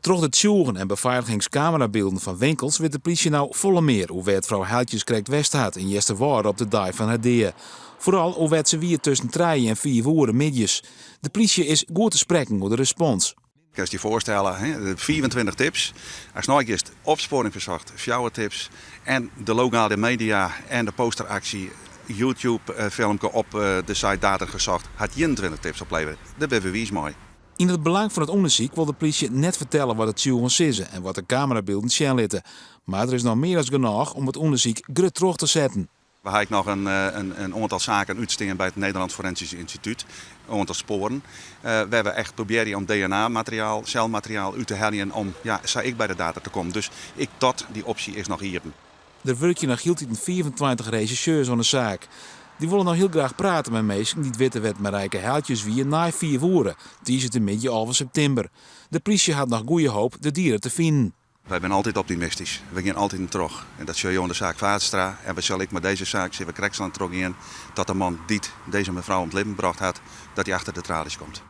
Troch de tsjûgen en befeiligingskamerabeelden fan winkels wit de plysje no folle mear oer wêr't frou Heijtjes krekt west hat yn Easterwâlde op de dei fan har dea. Foaral oer wêr't se wie tusken 3 en 5 oere middeis. De plysje is goed te sprekken oer de respons. Kinst dy foarstelle, hè, 25 tips. Ast neigiest, Opsporing Verzocht, 4 tips. En de lokale media en de posteraksje, YouTube-filmke op de site Dader Gezocht, hat 21 tips oplevere. Dêr binne we wiis mei. Yn it belang fan it ûndersyk wol de plysje net fertelle wat de tsjûgen sizze en wat de kamerabylden sjen litte. Mar der is noch mear as genôch om it ûndersyk grut troch te setten. We ha ek noch in oantal saken útstean by it Nederlands Forensisch Instituut, in oantal spoaren, wêr we echt probearje om DNA-materiaal, selmateriaal út te heljen om, ja, sa ek by de dader te kommen. Dus ek dat, dy opsje is noch iepen. Der wurkje noch hieltyd 25 resjersjeurs oan de saak. Dy wolle noch hiel graach prate mei minsken dy't witte wêr't Marijke Heijtjes wie nei 5 oere, tiisdeitemiddei 11 septimber. De plysje hat noch goede hoop de dieder te finen. Wy binne altyd optimistysk. We gean altyd troch. En dat sjogge jo oan de saak Vaatstra. En we sille ek mei dizze saak sille we krekt sa lang trochgean tot de man dy't dizze mefrou om it libben brocht hat, dat dy achter de tralies komt.